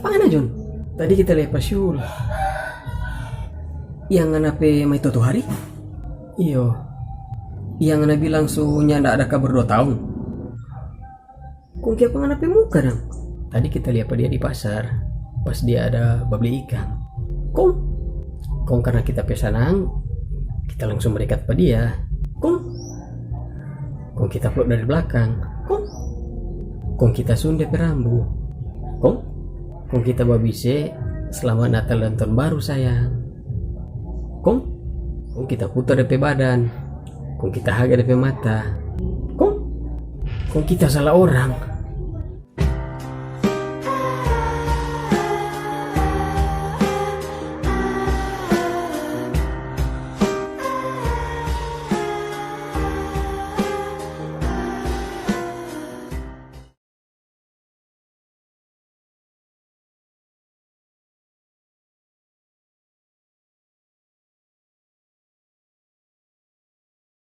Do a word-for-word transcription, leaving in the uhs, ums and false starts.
Mana, John? Tadi kita lia pa Syul. Yang ngana pe maitoto hari? Iyo. Yang ngana bilang so nyanda ada kabar dua tahun. Kong kiapa ngana pe muka dang? Tadi kita lia pa dia di pasar, pas dia ada babli ikang. Kong, kong karna kita pe sanang, kita langsung mendekat pa dia. Kong, kong kita peluk dari belakang. Kong, kong kita sun de pe rambu. Kong, kong kita babise, "Selamat Natal dan Tahun Baru, sayang." Kong, kong kita putar de pe badan. Kong kita haga de pe mata. Kong, kong kita salah orang.